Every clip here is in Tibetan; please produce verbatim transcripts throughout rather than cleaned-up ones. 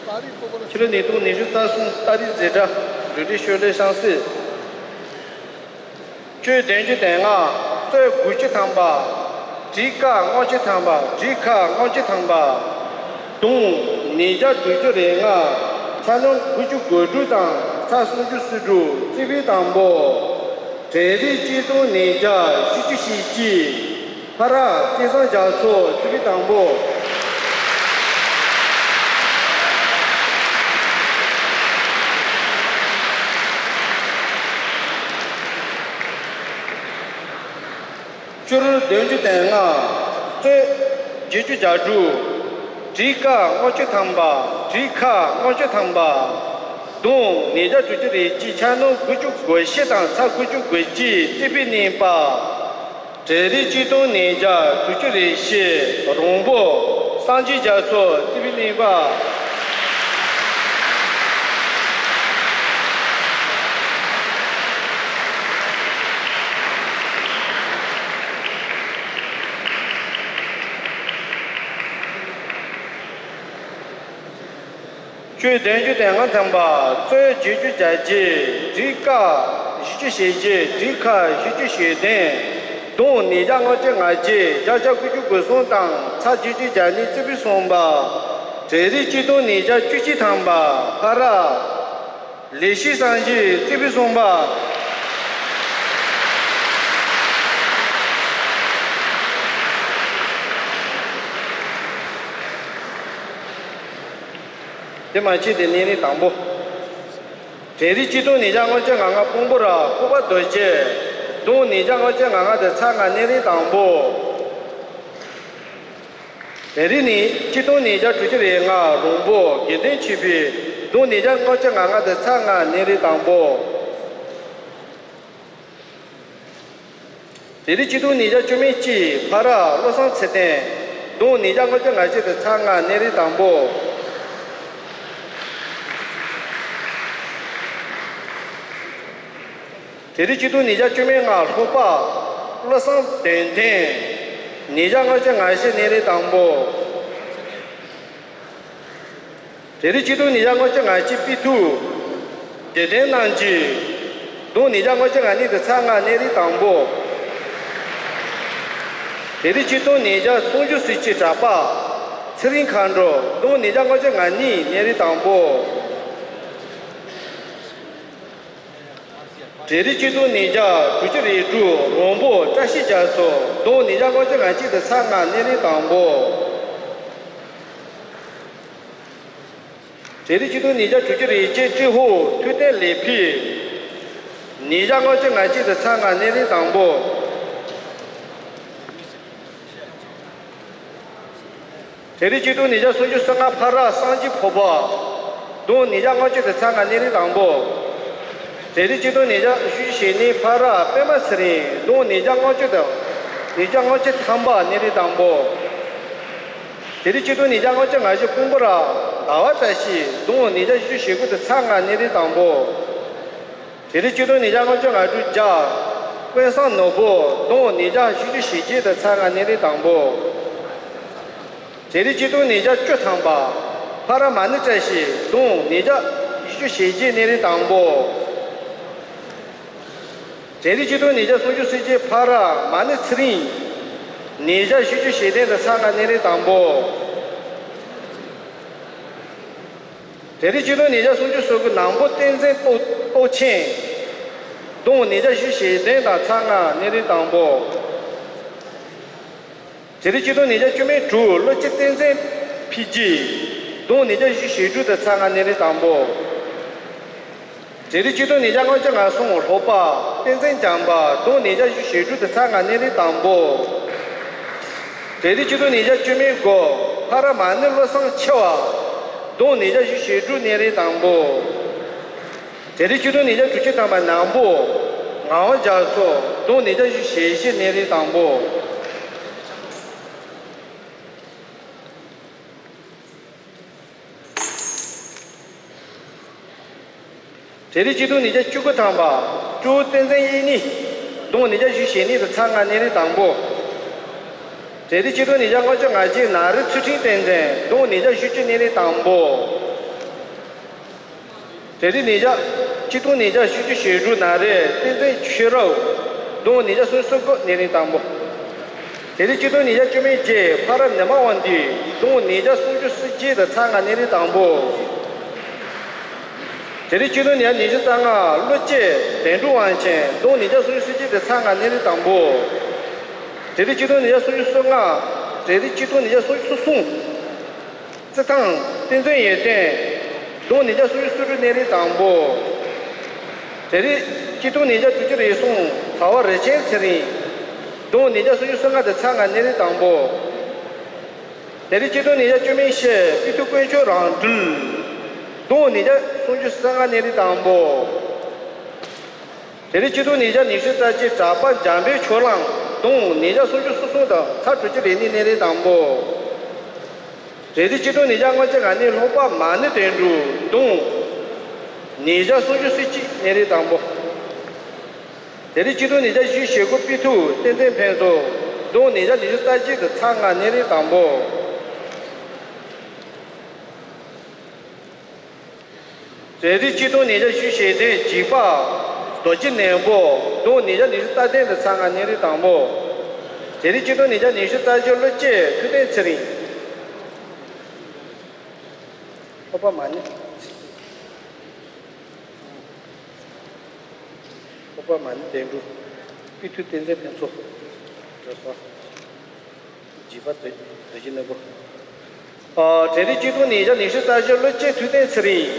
ཕྱི་ལོ་ཉིས་སྟོང་ཉི་ཤུ་རྩ་གསུམ་ཏ་རིག་འཛིན་གྲྭ་འབྲུག་སྒྲའི་ཤོ་ལོའི་ཤང་སྲིད། གཅོད་བདུན་ཅུ་དོན་ལྔ། རྩོད་དགུ་བཅུ་ཐམ་པ། བྲིས་ཁ་ལྔ་བཅུ་ཐམ་པ། བྲིས་ཁ་ལྔ་བཅུ་ཐམ་པ། དུང་ཉིས་བརྒྱ་དྲུག་ཅུ་རེ་ལྔ། ཆ་སྙོམས་དགུ་བཅུ་གོ་དྲུག་དང་ཚེག་སུམ་ཅུ་སོ་དྲུག་རྩིས་པའི་དང་པོ། གྲལ་རིམ་གཅིག་སྟོང་ཉིས་བརྒྱ་བཞི་བཅུ་ཞེ་གཅིག་ཕ་ར་སྐལ་བཟང་རྒྱ་མཚོ་རྩིས་པའི་དང་པོ། སྐྱོར་བདུན་ཅུ་དོན་ལྔ། རྩོད་བརྒྱད་ཅུ་གྱ་དྲུག་བྲིས་ཁ་ལྔ་བཅུ་ཐམ་པ། བྲིས་ཁ་ལྔ་བཅུ་ཐམ་པ། དུང་ཉིས་བརྒྱ་དྲུག་ཅུ་རེ་གཅིག་ཆ་སྙོམས་དགུ་བཅུ་གོ་བཞི་དང་ཚེག་དགུ་བཅུ་གོ་གཅིག་རྩིས་པའི་གླེན་པ། གྲལ་རིམ་གཅིག་སྟོང་ཉིས་བརྒྱ་དྲུག་ཅུ་རེ་བཞི་རོང་པོ་སངས་རྒྱས་རྒྱ་མཚོ་རྩིས་པའི་གླེན་པ། གཅོད་བདུན་ཅུ་དོན་ལྔ་ཐམ་པ། རྩོད་བརྒྱད་ཅུ་གྱ་བརྒྱད་བྲིས་ཁ་བཞི་བཅུ་ཞེ་བཞི། བྲིས་ཁ་བཞི་བཅུ་ཞེ་བདུན། དུང་ཉིས་བརྒྱ་ལྔ་བཅུ་ང་བརྒྱད། བརྒྱ་ཆ་དགུ་བཅུ་གོ་གསུམ་དང་ཚེག་བརྒྱད་ཅུ་གྱ་གཉིས་རྩིས་པའི་གསུམ་པ། གྲལ་རིམ་གཅིག་སྟོང་ཉིས་བརྒྱ་བཅུ་གཅིག་ཐམ་པ། ཕ་ར་ལེགས་བཤད་སངས་རྒྱས་རྩིས་པའི་གསུམ་པ། དེ་མ་ཕྱིན་ཏེ་གནས་རིམ་དང་པོ། གྲལ་རིམ་གཅིག་སྟོང་ཉིས་བརྒྱ་ལྔ་བཅུ་ང་ལྔ་དཔང་པོ་ར་ཕུར་པ་རྡོ་རྗེ། དུང་ཉིས་བརྒྱ་ལྔ་བཅུ་ང་ལྔ་དང་ཚེག་ལྔ་གནས་རིམ་དང་པོ། གྲལ་རིམ་ནི་གཅིག་སྟོང་ཉིས་བརྒྱ་དྲུག་ཅུ་རེ་ལྔ་རོང་པོ་དགེ་ལྡན་ཆོས་འཕེལ། དུང་ཉིས་བརྒྱ་ལྔ་བཅུ་ང་ལྔ་དང་ཚེག་ལྔ་གནས་རིམ་དང་པོ། གྲལ་རིམ་གཅིག་སྟོང་ཉིས་བརྒྱ་བཅུ་མེད་གཅིག་ཕ་ར་བློ་བཟང་ཚེ་བརྟན། དུང་ཉིས་བརྒྱ་ལྔ་བཅུ་ང་གཅིག་དང་ཚེག་ལྔ་གནས་རིམ་དང་པོ། གྲལ་རིམ་གཅིག་སྟོང་ཉིས་བརྒྱ་བཅུ་མེད་ལྔ་ལྷོ་པ་བློ་བཟང་དོན་ལྡན། ཉིས་བརྒྱ་ལྔ་བཅུ་ང་བཞི་གནས་རིམ་དང་པོ། གྲལ་རིམ་གཅིག་སྟོང་ཉིས་བརྒྱ་ལྔ་བཅུ་ང་གཅིག་དཔེ་ཐུབ། བདེ་ལྡན་རྣམ་རྒྱལ། དུང་ཉིས་བརྒྱ་ལྔ་བཅུ་ང་གཉིས་དང་ཚེག་ལྔ་གནས་རིམ་དང་པོ། གྲལ་རིམ་གཅིག་སྟོང་ཉིས་བརྒྱ་སུམ་ཅུ་སོ་གཅིག་གྲགས་པ་ཚེ་རིང་མཁའ་འགྲོ། དུང་ཉིས་བརྒྱ་ལྔ་བཅུ་ང་གཉིས་གནས་རིམ་དང་པོ། གྲལ་རིམ་གཅིག་སྟོང་ཉིས་བརྒྱ་དྲུག་ཅུ་རེ་དྲུག་རོང་པོ་བཀྲ་ཤིས་རྒྱ་མཚོ། དུང་ཉིས་བརྒྱ་ལྔ་བཅུ་ང་གཅིག་དང་ཚེག་ལྔ་གནས་རིམ་དང་པོ། གྲལ་རིམ་གཅིག་སྟོང་ཉིས་བརྒྱ་དྲུག་ཅུ་རེ་བརྒྱད་ཀྲི་ཧོ་ཐུབ་བསྟན་ལེགས་འཕེལ། ཉིས་བརྒྱ་ལྔ་བཅུ་ང་གཅིག་དང་ཚེག་ལྔ་གནས་རིམ་དང་པོ། གྲལ་རིམ་གཅིག་སྟོང་ཉིས་བརྒྱ་སུམ་ཅུ་སོ་ལྔ་ཕ་ར་སངས་རྒྱས་ཕོ་བྲང་། དུང་ཉིས་བརྒྱ་ལྔ་བཅུ་དང་ཚེག་ལྔ་གནས་རིམ་དང་པོ། གྲལ་རིམ་གཅིག་སྟོང་ཉིས་བརྒྱ་བཞི་བཅུ་ཞེ་གཉིས་ཕ་ར་པདྨ་ཚེ་རིང་། དུང་ཉིས་བརྒྱ་ལྔ་བཅུ་དང་ཉིས་བརྒྱ་ལྔ་བཅུ་ཐམ་པ་གནས་རིམ་དང་པོ། གྲལ་རིམ་གཅིག་སྟོང་ཉིས་བརྒྱ་ལྔ་བཅུ་ང་བཞི་དཔང་པོ་ར་ཟླ་བ་བཀྲ་ཤིས། དུང་ཉིས་བརྒྱ་བཞི་བཅུ་ཞེ་དགུ་དང་ཚེག་ལྔ་གནས་རིམ་དང་པོ། གྲལ་རིམ་གཅིག་སྟོང་ཉིས་བརྒྱ་ལྔ་བཅུ་ང་དྲུག་བརྒྱ། ཀུན་བཟང་ནོར་བུ། དུང་ཉིས་བརྒྱ་བཞི་བཅུ་ཞེ་བརྒྱད་དང་ཚེག་ལྔ་གནས་རིམ་དང་པོ། གྲལ་རིམ་གཅིག་སྟོང་ཉིས་བརྒྱ་བཅུ་ཐམ་པ། ཕ་ར་མ་ཎི་བཀྲ་ཤིས། དུང་ཉིས་བརྒྱ་བཞི་བཅུ་ཞེ་བརྒྱད་གནས་རིམ་དང་པོ། གྲལ་རིམ་གཅིག་སྟོང་ཉིས་བརྒྱ་སུམ་ཅུ་སོ་གཅིག་ཕ་ར་མ་ཎི་ཚེ་རིང་། ཉིས་བརྒྱ་བཞི་བཅུ་ཞེ་བདུན་དང་ཚེག་ལྔ་གནས་རིམ་དང་པོ། གྲལ་རིམ་གཅིག་སྟོང་ཉིས་བརྒྱ་སུམ་ཅུ་སོ་དགུ་ནང་པོ་བསྟན་འཛིན་སྟོབས་སྟོབས་ཆེན། དུང་ཉིས་བརྒྱ་བཞི་བཅུ་ཞེ་བདུན་དང་ཚེག་ལྔ་གནས་རིམ་དང་པོ། གྲལ་རིམ་གཅིག་སྟོང་ཉིས་བརྒྱ་བཅུ་མེད་དྲུག་བློ་སྐྱེད་བསྟན་འཛིན་འཕེལ་རྒྱས། དུང་ཉིས་བརྒྱ་བཞི་བཅུ་ཞེ་དྲུག་དང་ཚེག་ལྔ་གནས་རིམ་དང་པོ། གྲལ་རིམ་གཅིག་སྟོང་ཉིས་བརྒྱ་ལྔ་བཅུ་ང་གསུམ་ལྷོ་པ་བསྟན་འཛིན་བྱམས་པ། དུང་ཉིས་བརྒྱ་བཞི་བཅུ་ཞེ་དྲུག་དང་ཚེག་ལྔ་གནས་རིམ་དང་པོ། གྲལ་རིམ་གཅིག་སྟོང་ཉིས་བརྒྱ་བཅུ་མེད་དགུ་ཕ་ར་མ་ཎི་བློ་བཟང་ཆེ་བ། དུང་ཉིས་བརྒྱ་བཞི་བཅུ་ཞེ་དྲུག་གནས་རིམ་དང་པོ། གྲལ་རིམ་གཅིག་སྟོང་ཉིས་བརྒྱ་དྲུག་ཅུ་ཐམ་པ་ནང་པོ་ངག་དབང་རྒྱ་མཚོ། དུང་ཉིས་བརྒྱ་བཞི་བཅུ་ཞེ་བཞི་གནས་རིམ་དང་པོ། གྲལ་རིམ་གཅིག་སྟོང་ཉིས་བརྒྱ་བཅུ་དགུ་ཐམ་པ་སྤྲུལ་བསྟན་འཛིན་དབྱིག་གཉེན། དུང་ཉིས་བརྒྱ་བཞི་བཅུ་ཞེ་གཉིས་དང་ཚེག་ལྔ་གནས་རིམ་དང་པོ། གྲལ་རིམ་གཅིག་སྟོང་ཉིས་བརྒྱ་ལྔ་བཅུ་ང་གཅིག་ན་རི་ཚུལ་ཁྲིམས་བསྟན་འཛིན། དུང་ཉིས་བརྒྱ་བཞི་བཅུ་གནས་རིམ་དང་པོ། གྲ་སྒྲིག་ཉིས་བརྒྱ། གཅིག་སྟོང་ཉིས་བརྒྱ་བཞི་བཅུ་ཞེ་དྲུག་ནང་རེ་བསྟན་འཛིན་ཆོས་རབ། གདུང་ཉིས་བརྒྱ་སུམ་ཅུ་སོ་དགུ་གནས་རིམ་དང་པོ། གྲ་སྒྲིག་གཅིག་སྟོང་ཉིས་བརྒྱ་བཅུ་མེད་བརྒྱད་ཕ་ར་ཉི་མ་དབང་འདུས། གདུང་ཉིས་བརྒྱ་སུམ་ཅུ་སོ་བརྒྱད་དང་ཚེག་ལྔ་གནས་རིམ་དང་པོ། གྲ་སྒྲིག་གཅིག་སྟོང་ཉིས་བརྒྱ་ཉི་ཤུ་རྩ་ལྔ་ཀླུ་སྐྱེས་དོན་གྲུབ་དབང་ཆེན། གདུང་ཉིས་བརྒྱ་སུམ་ཅུ་སོ་བརྒྱད་དང་ཚེག་ལྔ་གནས་རིམ་དང་པོ། གྲ་སྒྲིག་གཅིག་སྟོང་ཉིས་བརྒྱ་སུམ་ཅུ་སོ་ལྔ། གྲ་སྒྲིག་གཅིག་སྟོང་ཉིས་བརྒྱ་སུམ་ཅུ་སོ་གསུམ། རྩེད་ཐང་བསྟན་འཛིན་ཡོན་ཏན། གདུང་ཉིས་བརྒྱ་སུམ་ཅུ་སོ་དྲུག་གནས་རིམ་དང་པོ། གྲ་སྒྲིག་གཅིག་སྟོང་ཉིས་བརྒྱ་དྲུག་ཅུ་རེ་གསུམ་ཚ་བ་རི་ཆེན་ཚེ་རིང་། གདུང་ཉིས་བརྒྱ་སུམ་ཅུ་སོ་ལྔ་དང་ཚེག་ལྔ་གནས་རིམ་དང་པོ། གྲ་སྒྲིག་གཅིག་སྟོང་ཉིས་བརྒྱ་བཅུ་མེད་བཞི་པི་ཐུ་དཀོན་མཆོག་རང་གྲོལ། གདུང་ཉིས་བརྒྱ་སུམ་ཅུ་སོ་ལྔ་གནས་རིམ་དང་པོ། གྲ་སྒྲིག་གཅིག་སྟོང་ཉིས་བརྒྱ་ཉི་ཤུ་རྩ་གཅིག་གྲགས་པ་འཇམ་དཔལ་ཆོས་གླིང་། གདུང་ཉིས་བརྒྱ་སུམ་ཅུ་སོ་གསུམ་དང་ཚེག་དྲུག་ཅུ་རེ་གཉིས་གནས་རིམ་དང་པོ། གྲ་སྒྲིག་གཅིག་སྟོང་ཉིས་བརྒྱ་ལྔ་བཅུ་ང་གཉིས་ལྷོག་པ་མ་ཎི་དོན་གྲུབ། གདུང་ཉིས་བརྒྱ་སུམ་ཅུ་སོ་གཅིག་གནས་རིམ་དང་པོ། གྲ་སྒྲིག་གཅིག་སྟོང་ཉིས་བརྒྱ་བཞི་ཞེ་དགུ་པི་ཐུ་བསྟན་འཛིན་ཕུན་ཚོགས། གདུང་ཉིས་བརྒྱ་ཉི་ཤུ་རྩ་གཅིག་དང་ཚེག་ལྔ་གནས་རིམ་དང་པོ། གྲ་སྒྲིག་གཅིག་སྟོང་ཉིས་བརྒྱ་བཞི་ཞེ་བདུན་འཇིགས་པ་རྡོ་རྗེ་ནག་པོ། གདུང་ཉིས་བརྒྱ་ཉི་ཤུ་རྩ་བདུན་དང་ཚེག་ལྔ་གནས་རིམ་དང་པོ། གྲ་སྒྲིག་གཅིག་སྟོང་ཉིས་བརྒྱ་ཉི་ཤུ་རྩ་བཞི་ཀླུ་སྐྱེས་ཐུབ་བསྟན་ཚེ་རིང་། ལྷོག་པ་མ་ཎི། ལྷོག་པ་མ་ཎི་དོན་གྲུབ། པི་ཐུ་བསྟན་འཛིན་ཕུན་ཚོགས། འགྲོ་སོང་། འཇིགས་པ་རྡོ་རྡོ་རྗེ་ནག་པོ། ཨ། གྲ་སྒྲིག་གཅིག་སྟོང་ཉིས་བརྒྱ་ཉི་ཤུ་རྩ་བཞི་ཀླུ་སྐྱེས་ཐུབ་བསྟན་ཚེ་རིང་།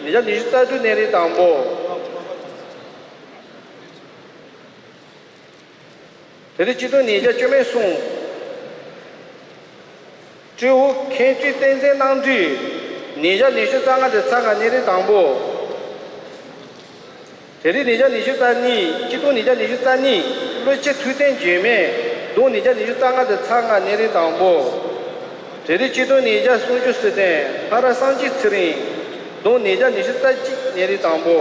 ཉིས་བརྒྱ་ཉི་ཤུ་རྩ་དྲུག་གནས་རིམ་དང་པོ། གྲ་སྒྲིག་གཅིག་སྟོང་ཉིས་བརྒྱ་བཅུ་མེད་གསུམ། སྤྲེའུ་མཁན་སྤྲུལ་བསྟན་འཛིན་རྣམ་གྲོལ། ཉིས་བརྒྱ་ཉི་ཤུ་རྩ་ལྔ་དང་ཚེག་ལྔ་གནས་རིམ་དང་པོ། གྲ་སྒྲིག་ཉིས་བརྒྱ་ཉི་ཤུ་རྩ་གཉིས། གཅིག་སྟོང་ཉིས་བརྒྱ་ཉི་ཤུ་རྩ་གཉིས་ཀླུ་སྐྱེས་ཐུབ་བསྟན་འཇིགས་མེད། གདུང་ཉིས་བརྒྱ་ཉི་ཤུ་རྩ་ལྔ་དང་ཚེག་ལྔ་གནས་རིམ་དང་པོ། གྲ་སྒྲིག་གཅིག་སྟོང་ཉིས་བརྒྱ་སུམ་ཅུ་སོ་བདུན་ཕ་ར་སངས་རྒྱས་ཚེ་རིང་། གདུང་ཉིས་བརྒྱ་ཉི་ཤུ་རྩ་གཅིག་གནས་རིམ་དང་པོ།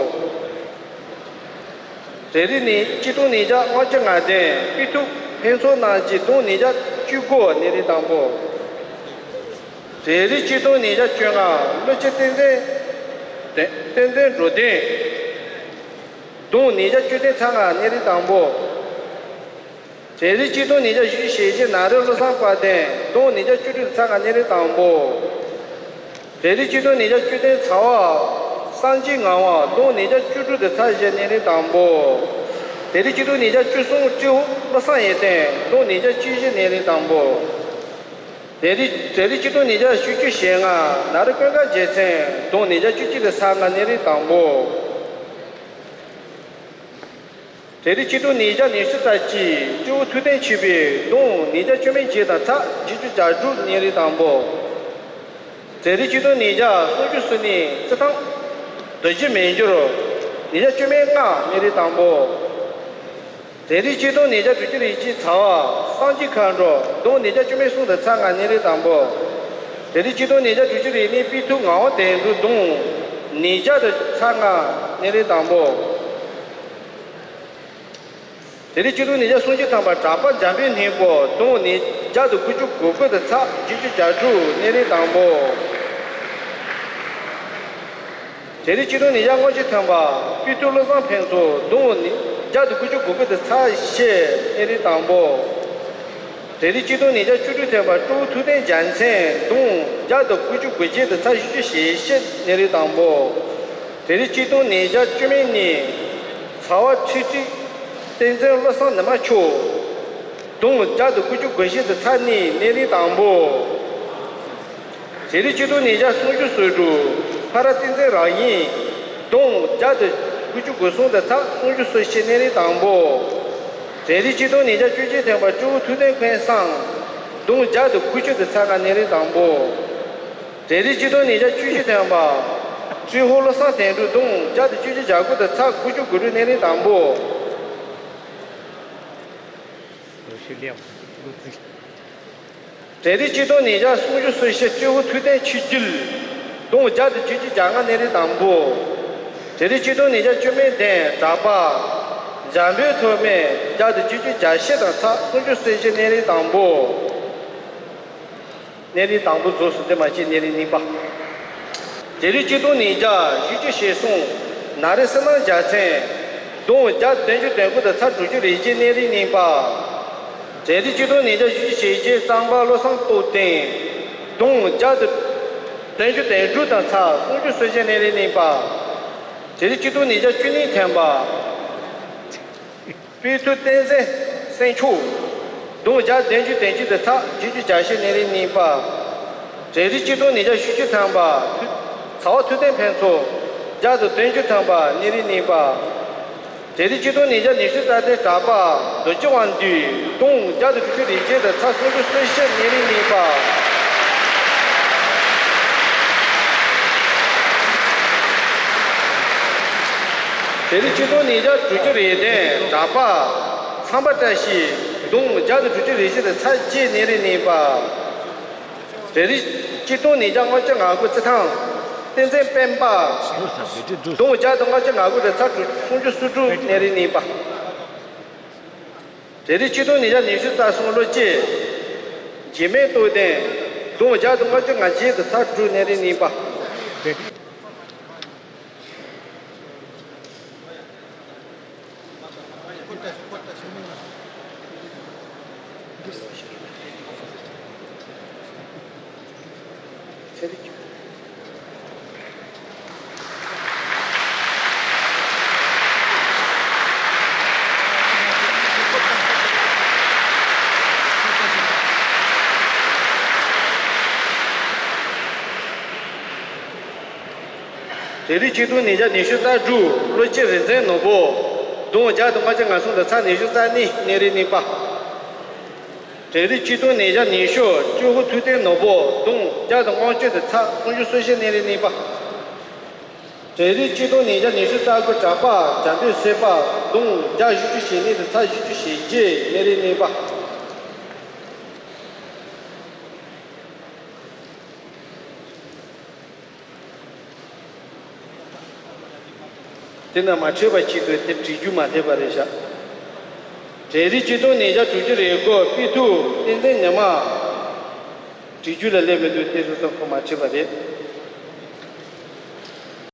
གྲ་སྒྲིག་ཉིས་གཅིག་སྟོང་ཉིས་བརྒྱ་ལྔ་བཅུ་ང་བདུན་པི་ཐུ་ཕུན་ཚོགས་རྣམ་རྒྱལ། གདུང་ཉིས་བརྒྱ་བཅུ་དགུ་གནས་རིམ་དང་པོ། གྲ་སྒྲིག་གཅིག་སྟོང་ཉིས་བརྒྱ་བཅོ་ལྔ་ཀླུ་སྐྱེས་བསྟན་འཛིན་བསྟན་འཛིན་འགྲོ་དོན། གདུང་ཉིས་བརྒྱ་བཅུ་བདུན་ཚེག་ལྔ་གནས་རིམ་དང་པོ། གྲ་སྒྲིག་གཅིག་སྟོང་ཉིས་བརྒྱ་བཞི་ཞེ་བཞི་ནཱ་རོ་བློ་བཟང་དཔལ་ལྡན། གདུང་ཉིས་བརྒྱ་བཅུ་དྲུག་ཚེག་ལྔ་གནས་རིམ་དང་པོ། གྲ་སྒྲིག་གཅིག་སྟོང་ཉིས་བརྒྱ་བཅུ་བདུན་ཚ་བ་སངས་རྒྱས་ངག་དབང་། གདུང་ཉིས་བརྒྱ་བཅུ་དྲུག་དང་ཚེག་བཞི་གནས་རིམ་དང་པོ། གྲ་སྒྲིག་གཅིག་སྟོང་ཉིས་བརྒྱ་བཅུ་གསུམ་སྤྲེའུ་བློ་བཟང་ཡོན་ཏན། གདུང་ཉིས་བརྒྱ་བཅུ་བཞི་གནས་རིམ་དང་པོ། གྲ་སྒྲིག་གྲ་སྒྲིག་གཅིག་སྟོང་ཉིས་བརྒྱ་བཞི་བཅུ་ཞེ་ལྔ་ནཱ་རོ་ཀུན་དགའ་རྒྱལ་མཚན། གདུང་ཉིས་བརྒྱ་བཅུ་གཅིག་དང་ཚེག་ལྔ་གནས་རིམ་དང་པོ། གྲ་སྒྲིག་གཅིག་སྟོང་ཉིས་བརྒྱ་ཉི་ཤུ་རྩ་གཅིག་སྤྲེའུ་ཐུབ་བསྟན་ཆོས་འཕེལ། གདུང་ཉིས་བརྒྱ་བཅུ་མེད་བརྒྱད་དང་ཚེག་བརྒྱད་ཅུ་གྱ་དྲུག་གནས་རིམ་དང་པོ། གྲ་སྒྲིག་གཅིག་སྟོང་ཉིས་བརྒྱ་སུམ་ཅུ་སོ་གཉིས་རྩེད་ཐང་རྡོ་རྗེ་མི་འགྱུར། ཉིས་བརྒྱ་བཅུ་མེད་ལྔ་གནས་རིམ་དང་པོ། གྲ་སྒྲིག་གཅིག་སྟོང་ཉིས་བརྒྱ་དྲུག་ཅུ་རེ་གཅིག་ཚ་བ་སངས་རྒྱས་མཁའ་འགྲོ། གདུང་ཉིས་བརྒྱ་བཅུ་མེད་གསུམ་དང་ཚེག་ལྔ་གནས་རིམ་དང་པོ། གྲ་སྒྲིག་གཅིག་སྟོང་ཉིས་བརྒྱ་དྲུག་ཅུ་རེ་གཉིས་པི་ཐུ་ངག་དབང་དོན་གྲུབ། གདུང་ཉིས་བརྒྱ་དང་ཚེག་ལྔ་གནས་རིམ་དང་པོ། གྲ་སྒྲིག་གཅིག་སྟོང་ཉིས་བརྒྱ་སུམ་ཅུ་ཐམ་པ་གྲགས་པ་འཇམ་དཔལ་སྙིང་པོ། གདུང་ཉིས་བརྒྱ་དང་དགུ་བཅུ་གོ་དགུ་དང་ཚེག་བརྒྱད་ཅུ་གྱ་དྲུག་གནས་རིམ་དང་པོ། གྲ་སྒྲིག་གཅིག་སྟོང་ཉིས་བརྒྱ་ལྔ་བཅུ་ཐམ་པ་པི་ཐུ་བློ་བཟང་ཕུན་ཚོགས། གདུང་ཉིས་བརྒྱ་དང་དགུ་བཅུ་གོ་དགུ་དང་ཚེག་བཞི་གནས་རིམ་དང་པོ། གྲ་སྒྲིག་གཅིག་སྟོང་ཉིས་བརྒྱ་བཅུ་དྲུག་ཐམ་པ་སྤྲེའུ་ཐུབ་བསྟན་རྒྱལ་མཚན། གདུང་བརྒྱ་དང་དགུ་བཅུ་གོ་བརྒྱད་དང་ཚེག་བཞི་བཅུ་ཞེ་བཞི་གནས་རིམ་དང་པོ། གྲ་སྒྲིག་གཅིག་སྟོང་ཉིས་བརྒྱ་བཅུ་མེད་གཉིས་ཚ་བ་ཁྲིག་ཁྲིག་བསྟན་འཛིན་བློ་བཟང་ཉི་མ་མཆོག། གདུང་བརྒྱ་དང་དགུ་བཅུ་གོ་བཞི་དང་ཚེག་གཉིས་གནས་རིམ་དང་པོ། གྲ་སྒྲིག་གཅིག་སྟོང་ཉིས་བརྒྱ་སུམ་ཅུ་སོ་དྲུག་ཕ་ར་བསྟན་འཛིན་རང་ཡིན། གདུང་བརྒྱ་དང་དགུ་བཅུ་གོ་གསུམ་དང་ཚེག་སུམ་ཅུ་སོ་བཞི་གནས་རིམ་དང་པོ། གྲ་སྒྲིག་གཅིག་སྟོང་ཉིས་བརྒྱ་བཅུ་བཞི་ཐམ་པ་སྤྲེའུ་ཐུབ་བསྟན་ཀུན་བཟང་། གདུང་བརྒྱ་དང་དགུ་བཅུ་དང་ཚེག་ལྔ་གནས་རིམ་དང་པོ། གྲ་སྒྲིག་གཅིག་སྟོང་ཉིས་བརྒྱ་བཅུ་བཞི་ཐམ་པ་སྤྲེའུ་བློ་བཟང་དོན་གྲུབ། གདུང་བརྒྱ་དང་བཅུ་བཞི་གྱ་དགུ་དང་ཚེག་དགུ་བཅུ་གོ་དྲུག་གནས་རིམ་དང་པོ། ལོ་ཤས་ལེགས་པ་བློ་རྩིས། གྲ་སྒྲིག་གཅིག་སྟོང་ཉིས་བརྒྱ་སུམ་ཅུ་སོ་བཞི་སྤྲེའུ་ཐུབ་བསྟན་ཆོས་རྒྱལ། གདུང་བརྒྱ་དང་བཅུ་གཅིག་གྱ་ལྔ་གནས་རིམ་དང་པོ། གྲ་སྒྲིག་གཅིག་སྟོང་ཉིས་བརྒྱ་བཅུ་མེད་བདུན་གྲགས་པ་འཇམ་དཔལ་ཐོགས་མེད། བརྒྱ་དང་བཅུ་གཅིག་གྱ་བཞི་དང་ཚེག་སུམ་ཅུ་སོ་བཞི་གནས་རིམ་དང་པོ། གནས་རིམ་དང་པོ་རྫོགས་སོང་། དེ་མ་ཕྱིན་གནས་རིམ་གཉིས་པ། འབྲས་རིགས་གཅིག་སྟོང་ཉིས་བརྒྱ་བཞི་བཅུ་ཞེ་གསུམ་ན་རེ་སི་ནང་འཇའ་ཚོན་བདུན་བརྒྱ་བདུན་ཅུ་དོན་དགུ་དང་ཚེག་དྲུག་ཅུ་རེ་བརྒྱད་གནས་རིས་གཉིས་པ། འབྲས་རིགས་གཅིག་སྟོང་ཉིས་བརྒྱ་བཞི་བཅུ་ཞེ་བརྒྱད་གཙང་པ་བློ་བཟང་སྟོབས་ལྡན་བདུན་བརྒྱ་དང་བདུན་ཅུ་དོན་དྲུག་དང་ཚེག་སུམ་ཅུ་སོ་བཞི་གནས་རིས་གཉིས་པ། འབྲས་རིགས་གཅིག་སྟོང་ཉིས་བརྒྱ་བཅུ་གཉིས་ཐམ་པ། སྤོས་ཐུབ་བསྟན་འཛིན་སེང་ཕྱུག་བདུན་བརྒྱ་བདུན་ཅུ་དོན་གཅིག་དང་ཚེག་བརྒྱད་ཅུ་གྱ་བཞི་གནས་རིས་གཉིས་པ། འབྲས་རིགས་གཅིག་སྟོང་ཉིས་བརྒྱ་བཞི་བཅུ་ཐམ་པ། ཚེག་ཐུབ་བསྟན་ཕུན་ཚོགས་བརྒྱ་དང་བདུན་ཅུ་ཐམ་པ་གནས་རིས་གཉིས་པ། འབྲས་རིགས་གཅིག་སྟོང་ཉིས་བརྒྱ་ཉི་ཤུ་རྩ་བདུན་གྲགས་པ་རྡོ་རྗེ་དབང་འདུས་བདུན་བརྒྱ་དང་དྲུག་ཅུ་རེ་བརྒྱད་དང་ཚེག་སུམ་ཅུ་སོ་བཞི་གནས་རིས་གཉིས་པ། འབྲས་རིགས་གཅིག་སྟོང་ཉིས་བརྒྱ་དྲུག་ཅུ་རེ་བདུན་གྲགས་པ་ཚངས་པ་བཀྲ་ཤིས་བདུན་བརྒྱ་དང་དྲུག་ཅུ་རེ་བཞི་དང་ཚེག་བརྒྱད་གནས་རིས་གཉིས་པ། འབྲས་རིགས་གཅིག་སྟོང་ཉིས་བརྒྱ་ལྔ་བཅུ་ང་དགུ་རྩི་ཐང་བསྟན་འཛིན་སྤེན་པ་བདུན་བརྒྱ་དང་ལྔ་བཅུ་ང་དགུ་དང་ཚེག་དྲུག་སུམ་ཅུ་སོ་དྲུག་གནས་རིས་གཉིས་པ། འབྲས་རིགས་གཅིག་སྟོང་ཉིས་བརྒྱ་ཉི་ཤུ་རྩ་གསུམ་བློ་སྐྱེས་འཇིགས་མེད་རྟོགས་ལྡན་བདུན་བརྒྱ་དང་ལྔ་བཅུ་ང་བརྒྱད་དང་ཚེག་དྲུག་གནས་རིས་གཉིས་པ། འབྲས་རིགས་གཅིག་སྟོང་ཉིས་བརྒྱ་ཉི་ཤུ་རྩ་དྲུག་བློ་སྐྱེས་རིག་འཛིན་ནོར་བུ་བདུན་བརྒྱ་དང་ལྔ་བཅུ་ང་གསུམ་དང་ཚེག་ཉི་ཤུ་རྩ་གཉིས་གནས་རིས་གཉིས་པ། འབྲས་རིགས་གཅིག་སྟོང་ཉིས་བརྒྱ་ཉི་ཤུ་སྤྲུལ་སྐུ་ཐུབ་བསྟན་ནོར་བུ་བདུན་བརྒྱ་དང་ལྔ་བཅུ་དང་ཚེག་སུམ་ཅུ་སོ་བཞི་གནས་རིས་གཉིས་པ། འབྲས་རིགས་གཅིག་སྟོང་ཉིས་བརྒྱ་ཉི་ཤུ་རྩ་དགུ་གྲགས་པ་འཇམ་དཔལ་བསིལ་བ་བདུན་བརྒྱ་བཞི་བཅུ་ཞེ་གཉིས་དང་ཚེག་བཞི་བཅུ་ཞེ་བརྒྱད་གནས་རིས་གཉིས་པ། དེ་ན་མ་འཕྲད་པ་ཞིག་ཏུ་དེ་བྲིས་རྒྱུ་མ་སླེབས་པ་རེད་ཤག་འབྲས་རིགས་གཅིག་སྟོང་ཉིས་བརྒྱ་དྲུག་ཅུ་རེ་དགུ་དཔེ་ཐུབ་བསྟན་འཛིན་ཉི་མ། བྲིས་རྒྱུ་ལ་སླེབས་མི་འདུག་དེ་སོ་སོ་ཁོ་མ་བྲིས་པ་རེད།